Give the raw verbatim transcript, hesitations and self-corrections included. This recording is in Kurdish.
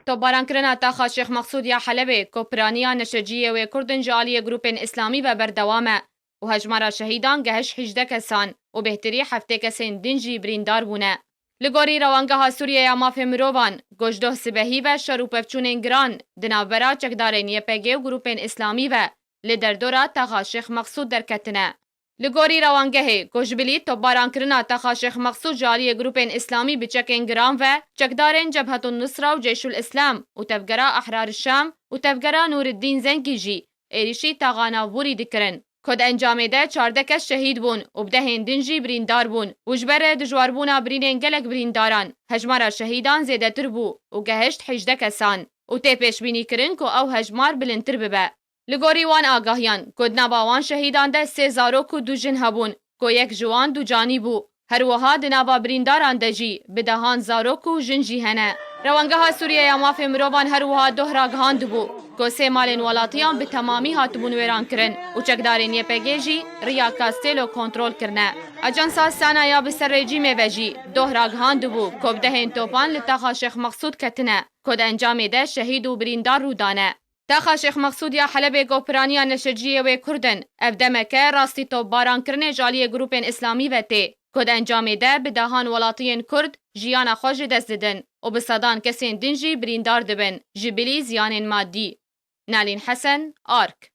Topbarankirina taxa Şêx Mexsûd ya Helebê, ku piraniya neşeciyê wê Kurd in ji aliyê grûpên Îslamî ve berdewam e û hejmara şehîdan gehişt hejdeh kesan û bêhtirî heftê kesên din jî birîndar bûne. Li gorî Rewangeha Sûriye ya Mafê Mirovan, ku ji doh sibehî ve şer û pevçûnên giran di navbera çekdarên Y P G û grûpên Îslamî ve li derdora taxa Şêx Mexsûd derketine. Li gorî rewangehê, ku ji bilî topbarankirina taxa Şêx Mexsûd ji aliyê grûpên Îslamî bi çekên giran ve, çekdarên Cebhetun Nusra û Ceyşul Îslam û Tevgera Ehrar Şam û Tevgera Nûriddîn Zengî jî êrîşî taxa navborî dikirin, ku di encamê de çardeh kes şehîd bûn û bi dehên din jî birîndar bûn û ji ber dijwarbûna birînên gelek birîndaran, hejmara şehîdan zêdetir bû û gehişt hejdeh kesan û tê pêşbînîkirin ku ew hejmar bilindtir bibe. Li gorî wan agahiyan, ku di nava wan şehîdan de sê zarok û du jin hebûn, ku yek ji wan ducanî bû. Her wiha di nava birîndaran de jî bi dehan zarok û jin jî hene. Rewangeha Sûriye ya Mafê Mirovan her wiha doh ragihandibû, ku sê malên welatiyan bi temamî hatibûn wêrankirin û çekdarên Y P G jî riya Castelo kontrol kirine. Ajansa Sana ya bi ser rejîmê ve jî doh ragihandibû, ku bi dehên topan li taxa Şêx Mexsûd ketine, ku di encamê de şehîd û birîndar rû dane. Taxa Şêx Mexsûd ya Helebê, ku piraniya neşeciyê wê Kurd in, ev demeke rastî topbarankirinê ji aliyê grûpên Îslamî ve tê, ku di encamê de bi dehan welatiyên Kurd jiyana xwe ji dest didin û bi sedan kesên din jî birîndar dibin, ji bilî ziyanên madî. Nalîn Hesen, Ark.